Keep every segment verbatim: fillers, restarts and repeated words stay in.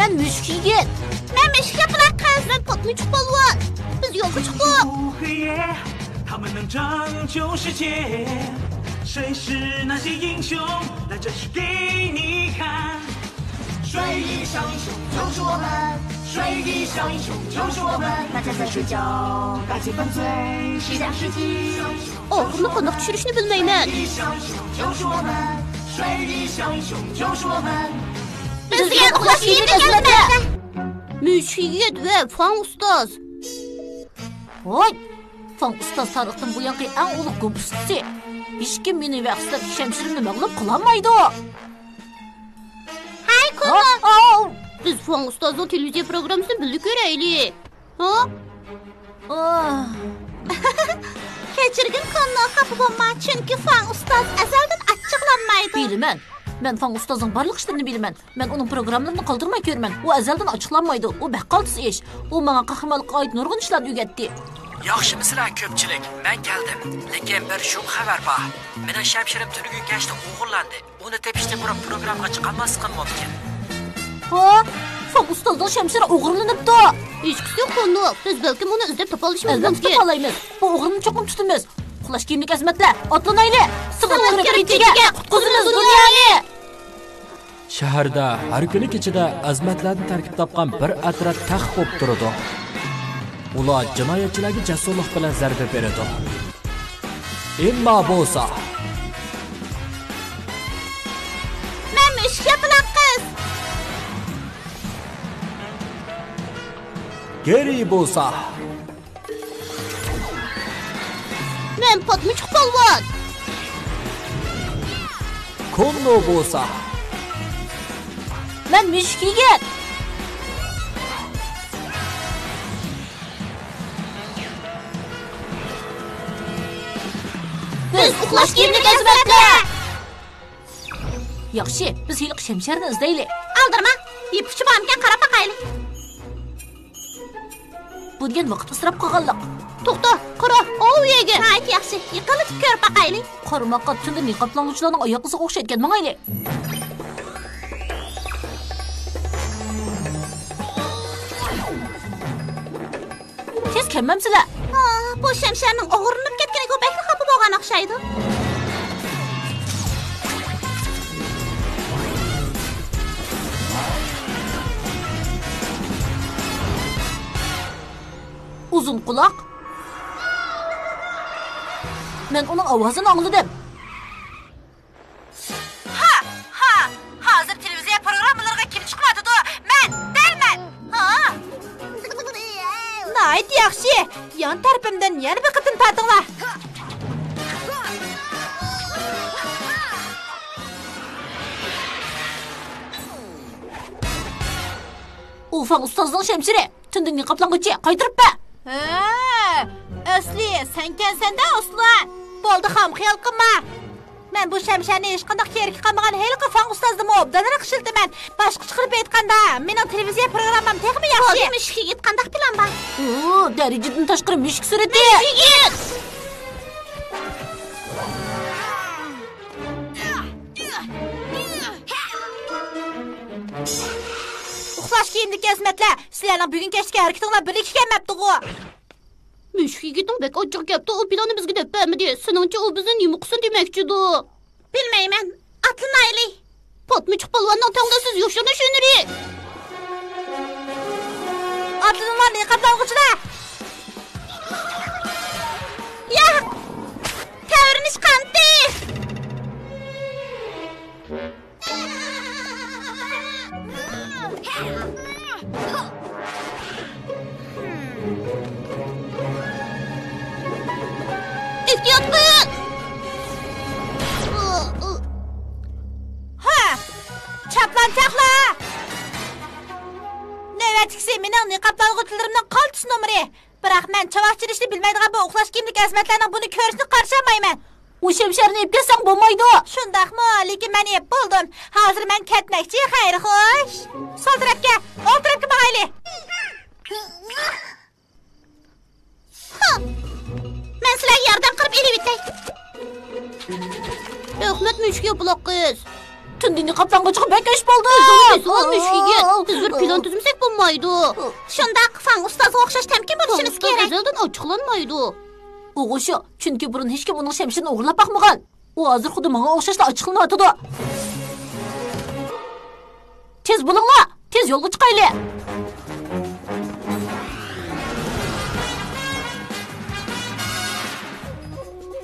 مەن مۈشۈك يىگىت. مەن مۈشۈك ياپىلاق قىز. مەن پوتمۇچۇق پالۋان. بىز يولغا چىقتۇق. 他们能拯救世界，谁是那些英雄？来，展示给你看。水翼小英雄就是我们，水翼小英雄就是我们，大家在睡觉，打起烽子，是讲世纪。 ئوغرىنى قانداق چۈشۈرۈشنى بىلمەيمەن. بىز دېگەن ئۇخلاش يېرىدەك ئەلۋەتتە. مۈشۈك يىگىت ۋە فاڭ ئۇستاز. ۋاي، فاڭ ئۇستاز تارىختىن بۇيانقى ئەڭ ئۇلۇغ گۇم ئۇستىسى. ھېچكىم مېنى ۋە ئەخسىلەپ شەمشىرىمنى مەغلۇپ قىلالمايدۇ. ھەي، كونو! ھا؟ ئاۋ! بىز فاڭ ئۇستازنىڭ تېلېۋىزىيە پروگراممىسىنى بىللە كۆرەيلى. ھا؟ ئاھ. كەچۈرگىن، كونو، خاپا بولما، چۈنكى فاڭ ئۇستاز ئەزەلدىن ئاچچىقلانمايدۇ. بىلىمەن. مەن فاڭ ئۇستازنىڭ بارلىق ئىشلىرىنى بىلىمەن. مەن ئۇنىڭ پروگراممىلىرىنى قالدۇرماي كۆرىمەن. ئۇ ئەزەلدىن ئاچچىقلانمايدۇ. ئۇ بەك قالتىس ئىش. ئۇ ماڭا قەھرىمانلىققا ئائىت نۇرغۇن ئىشلارنى ئۆگەتتى. ياخشىمۇسىلەر كۆپچىلىك؟ مەن كەلدىم. لېكىن بىر شۇم خەۋەر بار. مېنىڭ شەمشىرىم تۈنۈگۈن كەچتە ئوغرىلاندى. ئۇنى تېپىشتىن بۇرۇن پروگراممىغا چىقالماسلىقىم مۇمكىن. ھا؟ فاڭ ئۇستازنىڭ شەمشىرى ئوغرىلىنىپتۇ. ھېچقىسى يوق، كونو. بىز بەلكىم ئۇنى ئىزدەپ تاپالىشىمىز مۇمكىن. ئەلۋەتتە تاپالايمىز. بۇ ئوغرىنى چوقۇم تۇتىمىز. ئۇخلاش كىيىملىك ئەزىمەتلەر، ئاتلىنايلى! سىڭىپ كىرىپ كېتىگە، قۇتقۇزىمىز دۇنيانى! شەھەردە ھەر كۈنى كېچىدە ئەزىمەتلەردىن تەركىب تاپقان بىر ئەترەت تەخت بولۇپ تۇرىدۇ. ئۇلار جىنايەتچىلەرگە جەسۇرلۇق بىلەن زەربە بېرىدۇ. ئەمما بولسا، مەن مۈشۈك ياپىلاق قىز. گېرى بولسا، مەن پوتمۇچۇق پالۋان. كوننو بولسا، مەن مۈشۈك يىگىت. بىز ئۇخلاش كىيىملىك ئەزىمەتلەر. ياخشى، بىز ھېلىقى شەمشەرنى ئىزدەيلى. ئالدىرىما، يىپ ئۇچى بارمىكەن، قاراپ باقايلى. بۇ دېگەن ۋاقىت ئىسراپ قىلغانلىق. توختا، قارا، ئاۋۇ يەرگە. ناھايىتى ياخشى، يېقىنلىتىپ كۆرۈپ باقايلى. قارىماققا تۈندە نىقابلانغۇچىلارنىڭ ئاياق ئىزىغا ئوخشايدىكەن، ماڭايلى. تېز كەلمەمسىلەر؟ ئاھ، بۇ شەمشەرنىڭ ئوغرىلىنىپ كەتكىنىگە ئۇ بەكلا خاپا بولغان ئوخشايدۇ. ئۇزۇن قۇلاق. مەن ئۇنىڭ ئاۋازىنى ئاڭلىدىم. ھا، ھا، ھازىر تېلېۋىزىيە پروگراممىلىرىغا كىم چىقىۋاتىدۇ؟ مەن، دەل مەن. ھا. ناھايىتى ياخشى. يان تەرىپىمدىن يەنە بىر قېتىم تارتىڭلار. ئۇ فاڭ ئۇستازنىڭ شەمشىرى. تۈندە نىقابلانغۇچى، قايتۇرۇپ بەر. ھە، ئەسلى سەنكەنسەن-دە، ئۇسلان. بولدى، خام خىيال قىلما. مەن بۇ شەمشەرنى ھېچقانداق كېرىكى قالمىغان ھېلىقى فاڭ ئۇستازدىنمۇ ئوبدانراق ئىشلىتىمەن. باشقىچە قىلىپ ئېيتقاندا، مېنىڭ تېلېۋىزىيە پروگراممام تېخىمۇ ياخشى. بولدى، مۈشۈك يىگىت، قانداق پىلان بار؟ ئۇ، دەرىجىدىن تاشقىرى مۈشۈك سۈرىتى. مۈشۈك يىگىت! ئۇخلاش كىيىمدىكى ئەزىمەتلەر، سىلەرنىڭ بۈگۈن كەچتىكى ھەرىكىتىڭلار بىرلىككە كەلمەپتىغۇ. مۈشۈك يىگىتنىڭ بەك ئاچچىقى كەپتۇ، ئۇ پىلاننى بىزگە دەپ بەرمىدى. سېنىڭچە ئۇ بىزنى نېمە قىلسۇن دېمەكچىدۇ؟ بىلمەيمەن. ئاتلىنايلى. پوتمۇچۇق پالۋاننىڭ تەڭداشسىز يوشۇرۇنۇش ھۈنىرى. ئاتلىنىڭلار، نىقابلانغۇچىلار! ياق! تەۋرىنىش قانىتى! ئېھتىيات قىل! ھە! چاپلانچاقلار! نۆۋەتتىكىسى مېنىڭ نىقابلانغۇچىلىرىمنىڭ قالتىس نومۇرى. بىراق مەن چاۋاك چېلىشنى بىلمەيدىغان بۇ ئۇخلاش كىيىملىك ئەزىمەتلەرنىڭ بۇنى كۆرۈشىنى قارشى ئالمايمەن. ئۇ شەمشەرنى ئېلىپ كەتسەڭ بولمايدۇ. شۇنداقمۇ؟ لېكىن مەن ئېلىپ بولدۇم. ھازىر مەن كەتمەكچى، خەير خوش. سول تەرەپكە، ئوڭ تەرەپكە ماڭايلى. مەن سىلەرگە ياردەم قىلىپ ئېلىۋېتەي. رەھمەت، مۈشۈك ياپىلاق قىز. تۈندە نىقابلانغۇچىغا بەك ئاش بولدى. بىز ئۇنى بېسىۋال، مۈشۈك يىگىت. بىز بىر پىلان تۈزمىسەك بولمايدۇ. شۇنداق، فاڭ ئۇستازغا ئوخشاش تەمكىن بولۇشىمىز كېرەك. ئەزەلدىن ئاچچىقلانمايدۇ. ئوغۇشۇ، چۈنكى بۇرۇن ھېچكىم ئۇنىڭ شەمشىرىنى ئوغرىلاپ باقمىغان. ئۇ ھازىر خۇددى ماڭا ئوخشاشلا ئاچچىقلىنىۋاتىدۇ. تېز بولۇڭلار، تېز يولغا چىقايلى.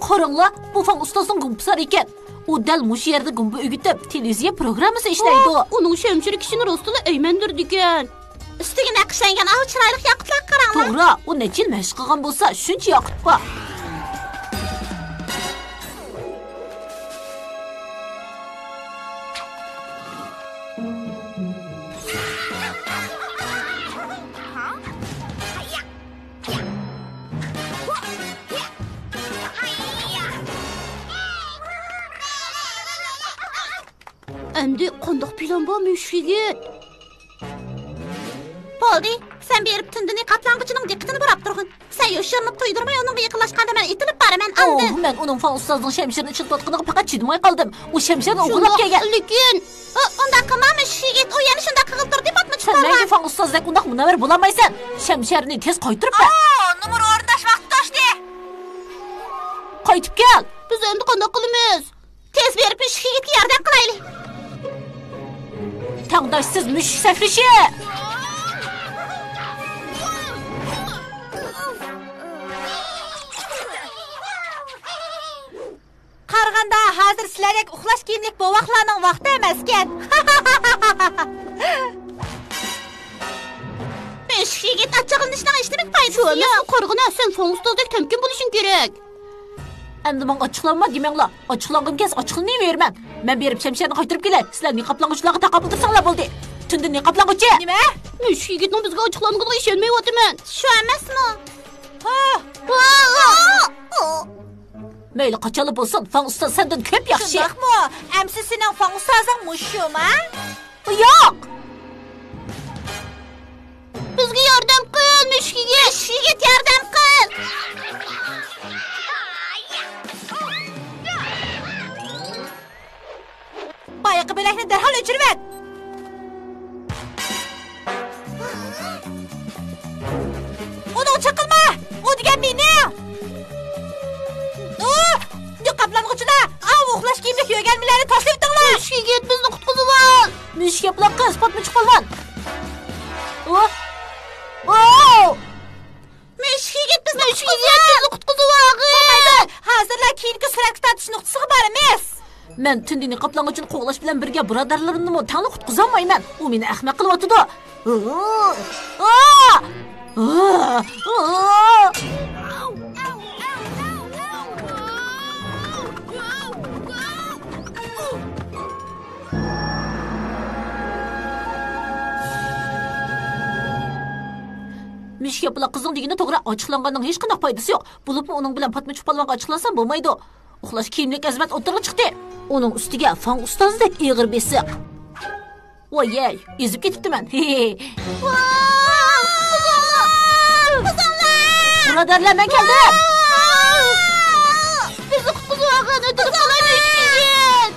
قاراڭلار، بۇ فاڭ ئۇستازنىڭ گۇمپىسى ئىكەن. ئۇ دەل مۇشۇ يەردە گۇمپا ئۆگىتىپ، تېلېۋىزىيە پروگراممىسى ئىشلەيدۇ. ئۇنىڭ شەمشىرى كىشىنى راستلا ئەيمەندۈرىدىكەن. ئۈستىگە نەقىشلەنگەن ئاۋۇ چىرايلىق ياقۇتلارغا قاراڭلار. توغرا، ئۇ نەچچە يىل مەشىق قىلغان بولسا، شۇنچە ياقۇت بار. ئەمدى قانداق پىلان بار، مۈشۈك يىگىت؟ بولدى، سەن بېرىپ تۈندە نىقابلانغۇچىنىڭ دىققىتىنى بۇراپ تۇرغىن. سەن يوشۇرۇنۇپ تۇيدۇرماي ئۇنىڭغا يېقىنلاشقاندا مەن ئېتىلىپ بارىمەن، ئاندىن. ئوھ، مەن ئۇنىڭ فاڭ ئۇستازنىڭ شەمشىرىنى ئىشلىتىۋاتقىنىغا پەقەت چىدىماي قالدىم. ئۇ شەمشىرنى ئوغرىلاپ كەلگەن. لېكىن. ئۇ، ئۇنداق قىلما، مۈشۈك يىگىت، ئۇ يەنە شۇنداق قىلغىلى تۇردى، پاتما چۈشۈپ قالغان. سەن مەڭگۈ فاڭ ئۇستازدەك ئۇنداق مۇنەۋۋەر بولالمايسەن. شەمشەرنى تېز قايتۇرۇپ بەر. ئاۋۇ، نومۇر ئورۇنداش ۋاقتى توشتى. قايتىپ كەل. بىز ئەمدى قانداق قىلىمىز؟ تېز بېرىپ مۈشۈك يىگىتكە ياردەم قىلايلى. تەڭداشسىز مۈشۈك سەكرىشى! قارىغاندا، ھازىر سىلەردەك ئۇخلاش كىيىملىك بوۋاقلارنىڭ ۋاقتى ئەمەسكەن. مۈشۈك يىگىت، ئاچچىقلىنىشنىڭ ھېچنېمىدە پايدىسى يوق. شۇ ئەمەسمۇ، قارىغىنا، سەن فاڭ ئۇستازدەك تەمكىن بولۇشۇڭ كېرەك. ئەمدى ماڭا ئاچچىقلانما دېمەڭلار. ئاچچىقلانغۇم كەلسە ئاچچىقلىنىۋېرىمەن. مەن بېرىپ شەمشەرنى قايتۇرۇپ كېلەي. سىلەر نىقابلانغۇچىلارغا تاقابىل تۇرساڭلار بولدى. تۈندە نىقابلانغۇچى! نېمە؟ مۈشۈك يىگىتنىڭ بىزگە ئاچچىقلانغىنىغا ئىشەنمەيۋاتىمەن. شۇ ئەمەسمۇ؟ ھا! مەيلى قاچانلا بولسۇن، فاڭ ئۇستاز سەندىن كۆپ ياخشى. شۇنداقمۇ؟ ئەمسە سېنىڭ فاڭ ئۇستازىڭ مۇشۇما؟ ياق! بىزگە ياردەم قىل، مۈشۈك يىگىت! مۈشۈك يىگىت، ياردەم قىل! بايىقى بۆلەكنى دەرھال ئۆچۈرۈۋەت! ئۇنىڭغا چېقىلما! ئۇ دېگەن مېنىڭ! ئۇ! نىقابلانغۇچىلار، ئاۋۇ ئۇخلاش كىيىملىك يۆگەلمىلەرنى تاشلىۋېتىڭلار! مۈشۈك يىگىت، بىزنى قۇتقۇزۇۋال! مۈشۈك ياپىلاق قىز، پاتما چۈشۈپ قالغان! ئۇ! ئۇ! مۈشۈك يىگىت، بىزنى قۇتقۇزۇۋال! مۈشۈك يىگىت، بىزنى قۇتقۇزۇۋالغىن! ھازىرلا كېيىنكى سۈرەتكە تارتىش نۇقتىسىغا بارىمىز! مەن تۈندە نىقابلانغۇچىنى قوغلاش بىلەن بىرگە بۇرادەرلىرىمنىمۇ تەڭلا قۇتقۇزالمايمەن. ئۇ مېنى ئەخمەق قىلىۋاتىدۇ. مۈشۈك ياپىلاق قىزنىڭ دېگىنى توغرا، ئاچچىقلانغاننىڭ ھېچقانداق پايدىسى يوق. بولۇپمۇ ئۇنىڭ بىلەن پاتما چۈشۈپ قالغانغا ئاچچىقلانسام بولمايدۇ. ئۇخلاش كىيىملىك ئەزىمەت ئوتتۇرىغا چىقتى. ئۇنىڭ ئۈستىگە فاڭ ئۇستازدەك ئېغىر بېسىق. ۋايەي، ئېزىپ كېتىپتىمەن. بۇرادەرلەر، مەن كەلدىم! بىزنى قۇتقۇزۇۋالغىن، ئۆتۈنۈپ قالاي، مۈشۈك يىگىت!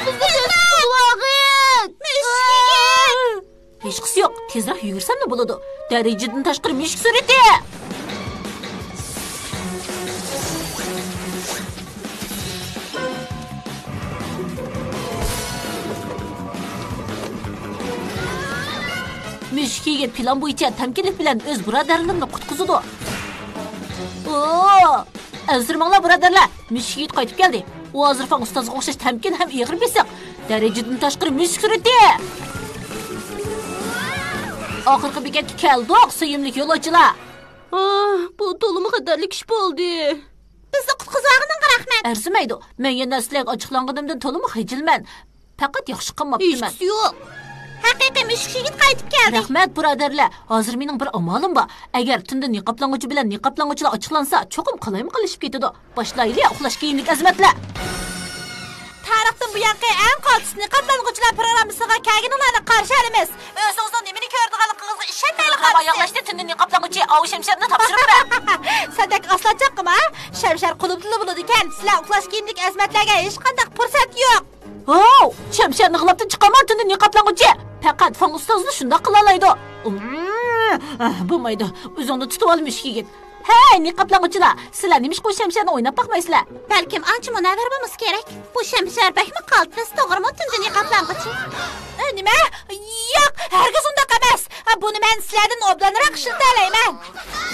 بىزنى تېز قۇتقۇزۇۋالغىن! ھېچقىسى يوق، تېزرەك يۈگۈرسەملا بولىدۇ. دەرىجىدىن تاشقىرى مۈشۈك سۈرئىتى! مۈشۈك يىگىت پىلان بويىچە تەمكىنلىك بىلەن ئۆز بۇرادەرلىرىنى قۇتقۇزىدۇ. ئو! ئەنسىرىمەڭلار، بۇرادەرلەر! مۈشۈك يىگىت قايتىپ كەلدى. ئۇ ھازىر فاڭ ئۇستازغا ئوخشاش تەمكىن ھەم ئېغىر بېسىق. دەرىجىدىن تاشقىرى مۈشۈك سۈرئىتى! ئاخىرقى بېكەتكە كەلدۇق، سۆيۈملۈك يولۇچىلار! ئاھ، بۇ تولىمۇ خەتەرلىك ئىش بولدى. بىزنى قۇتقۇزۇۋالغىنىڭغا رەھمەت. ئەرزىمەيدۇ. مەن يەنە سىلەرگە ئاچچىقلانغىنىمدىن تولىمۇ خىجىلمەن. پەقەت ياخشى قىلماپتىمەن. ھېچقىسى يوق. ھەقىقىي مۈشۈك يىگىت قايتىپ كەلدى. رەھمەت، بۇرادەرلەر. ھازىر مېنىڭ بىر ئامالىم بار. ئەگەر تۈندە نىقابلانغۇچى بىلەن نىقابلانغۇچىلار ئاچچىقلانسا، چوقۇم قالايمىقانلىشىپ كېتىدۇ. باشلايلى، ئۇخلاش كىيىملىك ئەزىمەتلەر. تارىختىن بۇيانقى ئەڭ قالتىس نىقابلانغۇچىلار پروگراممىسىغا كەلگىنىڭلارنى قارشى ئالىمىز. ئۆزىڭىزنىڭ نېمىنى كۆرىدىغانلىقىڭىزغا ئىشەنمەيلا قالىسىز. ياخشى، تۈندە نىقابلانغۇچى ئاۋۇ شەمشەرنى تاپشۇرۇپ بەر. سەندەك ئاسلا چاققىما؟ شەمشەر قۇلۇپتىلا بولىدىكەن. سىلەر ئۇخلاش كىيىملىك ئەزىمەتلەرگە ھېچقانداق پۇرسەت يوق. ھوو، شەمشەرنى غىلاپتىن چىقارما، تۈندە نىقابلانغۇچى. پەقەت فاڭ ئۇستازلا شۇنداق قىلالايدۇ. ئۇم، ئاھ، بولمايدۇ. ئۆزۈڭنى تۇتۇۋال، مۈشۈك يىگىت. ھەي، نىقابلانغۇچىلار، سىلەر نېمىشقا ئۇ شەمشەرنى ئويناپ باقمايسىلەر؟ بەلكىم ئانچە مۇنەۋۋەر بولمىسا كېرەك. بۇ شەمشەر بەكمۇ قالتىس، توغرىمۇ، تۈندە نىقابلانغۇچى؟ ئە، نېمە؟ ياق، ھەرگىز ئۇنداق ئەمەس. ئە، بۇنى مەن سىلەردىن ئوبدانراق ئىشلىتەلەيمەن.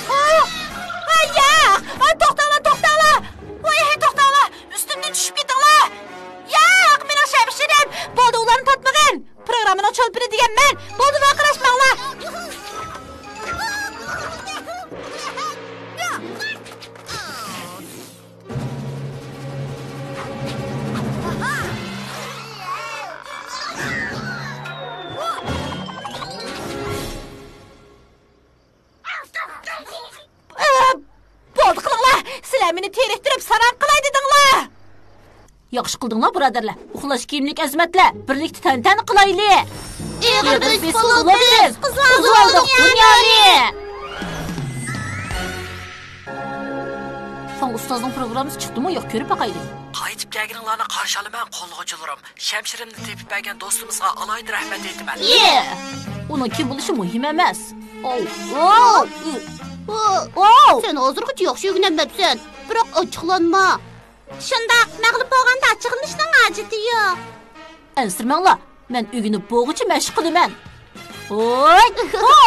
ئا، ئا، ياق! ئا، توختاڭلار، توختاڭلار! ۋاي، توختاڭلار! ئۈستۈمدىن چۈشۈپ كېتىڭلار! ياق، مېنىڭ شەمشىرىم! بولدى، ئۇلارنى تارتمىغىن! پروگراممىنىڭ چولپىنى دېگەن مەن! بولدى، ۋارقىراشماڭلار! ئە، بولدى قىلىڭلار! سىلەر مېنى تېرىكتۈرۈپ ساراڭ قىلاي دېدىڭلار! ياخشى قىلدىڭلار، بۇرادەرلەر. ئۇخلاش كىيىملىك ئەزىمەتلەر، بىرلىكتە تەنتەنە قىلايلى! ئېغىر بېسىققا ئۇلاپ بىز قىزىۋالدۇق دۇنيانى! فاڭ ئۇستازنىڭ پروگراممىسى چىقتىمۇ يوق، كۆرۈپ باقايلى. قايتىپ كەلگىنىڭلارنى قارشى ئالىمەن، قوللىغۇچىلىرىم. شەمشىرىمنى تېپىپ بەرگەن دوستىمىزغا ئالاھىدە رەھمەت ئېيتىمەن. يې! ئۇنىڭ كىم بولۇشى مۇھىم ئەمەس. ئوۋ. ئوۋ. ئوۋ. سەن ھازىرغىچە ياخشى ئۆگىنەلمەپسەن. بىراق ئاچچىقلانما. شۇنداق، مەغلۇپ بولغاندا ئاچچىقلىنىشنىڭ ھاجىتى يوق. ئەنسىرىمەڭلار، مەن ئۆگىنىپ بولغۇچە مەشىق قىلىمەن. ھوي! ھو!